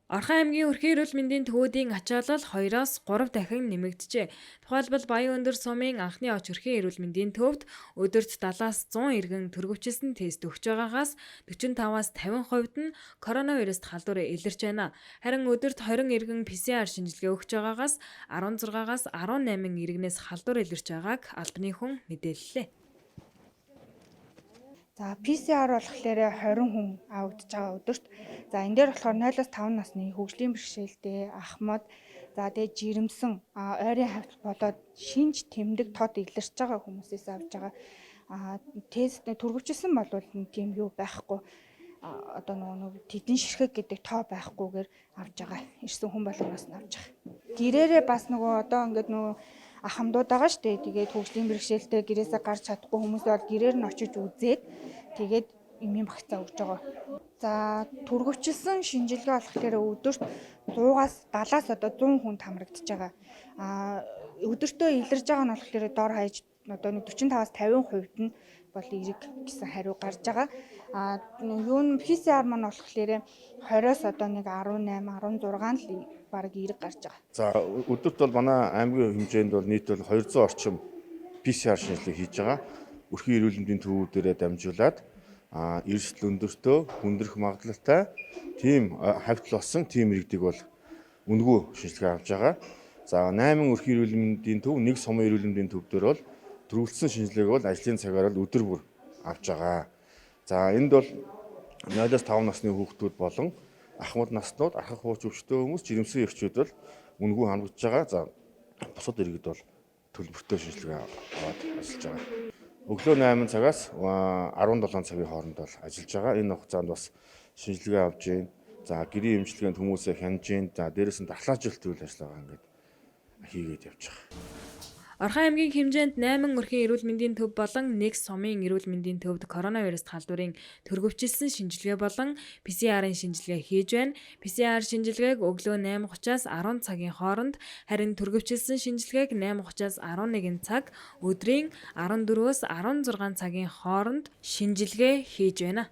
Орхон аймгийн Өрхийн эрүүл мэндийн төвүүдийн ачаалал 2-оос 3 дахин нэмэгджээ. Тухайлбал Баян-Өндөр сумын анхны оч өрхийн эрүүл мэндийн төвд өдөрт 70-аас 100 иргэн төргөвчилсөн тест өгч байгаагаас 45-аас 50% нь коронавируст халдвар илэрч байна. Харин өдөрт 20 иргэн PCR шинжилгээ өгч байгаагаас 16-аас 18 иргэнээс халдвар илэрч байгааг албаны хүн мэдээллээ. За, PCR болохоор 20 хүн авагдаж байгаа өдөрт. За, энэ дээр болохоор 0-5 насны хөгжлийн бэрхшээлтэй ахмад, за, тэгээ жирэмсэн, ойрын хавьт болоод шинж тэмдэг тод илэрч байгаа хүмүүсээс авч байгаа. Тест түргэвчилсэн бол тийм юу байхгүй, одоо нөгөө тэдэн ширхэг гэдэг тоо байхгүйгээр авч байгаа. Ирсэн хүн болгоноос нь авч байгаа. Гэрээрээ бас нөгөө одоо ингээд нөгөө ахмадууд байгаа шүү дээ. Тэгээд хөгжлийн бэрхшээлтэй, гэрээсээ гарч чадахгүй хүмүүс бол гэрээр нь очиж үзээд, тэгээд эмийн багцаа өгж байгаа. За, түргэвчилсэн шинжилгээ болохоор өдөрт 100-аас 70-аас одоо 100 хүнд хамрагдаж байгаа. Өдөртөө илэрж байгаа нь болохоор дор хаяж одоо нэг 45-аас 50% нь бол эерэг гэсэн хариу гарч байгаа. Юу нь PCR маань болохоор 20-оос одоо нэг 18, 16 л бараг эерэг гарч байгаа. За, өдөрт бол манай аймгийн хэмжээнд бол нийт бол 200 орчим PCR шинжилгээ хийж байгаа. Өрхийн эрүүл мэндийн төвүүдээрээ дамжуулаад эрсдэл өндөртөө хүндрэх магадлалтай тийм хавьтал болсон тийм иргэдийг бол үнэгүй шинжилгээ авч байгаа. За, 8 өрхийн эрүүл мэндийн төв, нэг сумын эрүүл мэндийн төв дээр бол түргэвчлэсэн шинжилгээг бол ажлын цагаар бол өдөр бүр авч байгаа. За, энд бол 0-5 насны хүүхдүүд болон ахмад наснууд, архах хууч өвчтэй хүмүүс, жирэмсэн эрчүүд бол үнэгүй хангаж байгаа. За, бусад иргэд бол төлбөртэй шинжилгээ аваад ажиллаж байгаа. Өглөө 8 цагаас 17 цагийн хооронд бол ажиллаж байгаа. Энэ хугацаанд бас шинжилгээ авж гин. За, гэрийн эмчилгээнд хүмүүсээ хянаж гин. За, дээрээс нь дархлаажилт үйл ажиллагаа ингээд хийгээд явж байгаа. Орхон аймгийн хэмжээнд 8 өрхийн эрүүл мэндийн төв болон 1 сумын эрүүл мэндийн төвд коронавируст халдварын төргөвчилсөн шинжилгээ болон PCR-ын шинжилгээ хийж байна. PCR шинжилгээг өглөө 8:30-аас 10 цагийн хооронд, харин төргөвчилсөн шинжилгээг 8:30-аас 11 цаг, өдрийн 14-өөс 16 цагийн хооронд шинжилгээ хийж байна.